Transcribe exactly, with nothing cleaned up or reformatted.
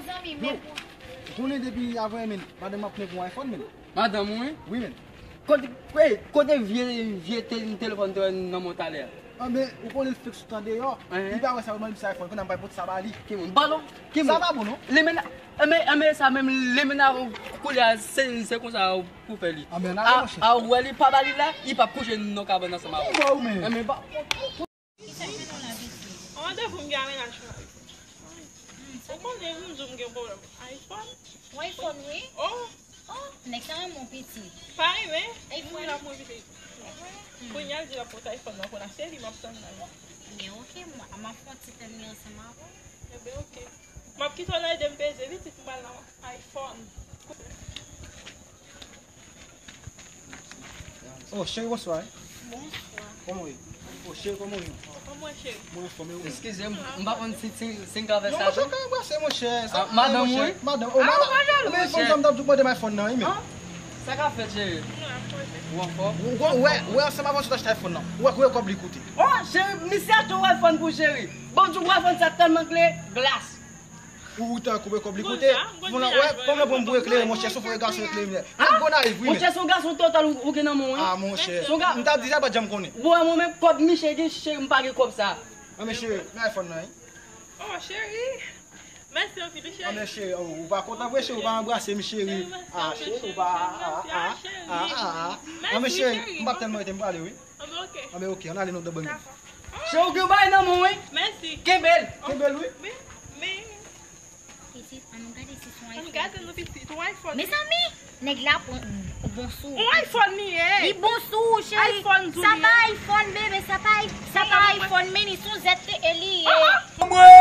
Zanmi, men pou... Ou konnen depi avan, men, madanm ap plenn pou yon iPhone, men. Madanm ou, wi? Wi, men. Kote, ey, kote vye, vye te-, telefòn te wè nan men w talè a? Anben, ou konnen l fèk sot andeyò. Li pa wè sa, ou mande li sa iPhone, kounye a m pral pote sa ba li. Ki moun? Balo? Ki moun? Sa pa bon, non? Li menm, anben, anben, sa menm, li menm koulye a, se, se konsa pou fè li. Anben, n ale, monchè. A, a, ou wè li pa ba li la, li p ap kouche nan kabann ansanm avè w. Ou wè ou menm. Anben, ba, Ki sa k mennen w la, pitit? Yon randevou m gen a mennaj mwen. Ou konnen moun di w m gen pwoblèm iPhone. Yon iPhone, wi? Oh! Oh, nèg sa renmen w, pitit. Pa renmen? Moun la mwen pitit. Kounye a l di l ap pote iPhone nan pou l achte li, m ap tann la. Ebyen, oke, m, m ap fè yon ti tann li ansanm avè w. Ebyen, oke. M ap kite w nan ede m peze, pitit, m pral nan iPhone. Oh, cheri, bonswa. Bonswa. Kòman w ye? Oh, cheri, kòman w ye? Kòman w ye, cheri? Mwen anfòm, e ou menm? Eskize m, m pa konn si, si, si m ka fè sa tou. Non, monchè, w ka anbrase, monchè. Ah, madanm ou, wi? Madanm, oh, madanm. Ou menm fanm sa m t ap di w mande m iPhone nan, wi, men. Sa k ap fèt, cheri? Ou anfòm? Ou wè, ou wè, ansanm avè w sot achte iPhone nan. Ou wè konbyen kòb li koute? Oh, cheri, misye achte yon iPhone pou cheri. Bon, di w iPhone sa tèlman klè, glas. Ou tankou wè kòb li koute. Moun nan, wè, kòm nan bon pou eklere, monchè, se yon fo gason eklere, minè. Nèg Gonayiv, wi, men. Monchè, se yon gason total ou, ou gen nan men w, wi. Ah, monchè. M t ap di sa, pa t janm konnen. Bon, mwen menm, kòb misye gen, cheri, m pa gen kòb sa. Anben, cheri, men iPhone nan, wi. Oh, cheri. Mèsi anpil, cheri. Anben, cheri, ou, ou pa kontan vre, cheri, ou pa anbrase m, cheri. Ah, cheri, ou pa, ah, ah, ah, ah, ah. Anben, cheri, m p ap tann mwen rete, m prale, wi. Anben, oke. Anben, oke, ann ale non, dòmi. Cheri, ou gen bagay nan men w, wi. Mèsi. Kenbe l. Kenbe l, wi. Men, men. Pitit, ann nou gade si se yon iPhone. Ann gade non, pitit, yon iPhone. Mezanmi, nèg la pran yon bon sou ou. Yon iPhone li ye. Li bon sou ou, cheri. iPhone tou li ye. Sa pa iPhone, bebe, sa pa, sa pa iPhone, men li se yon Z T E li ye. Oh, oh.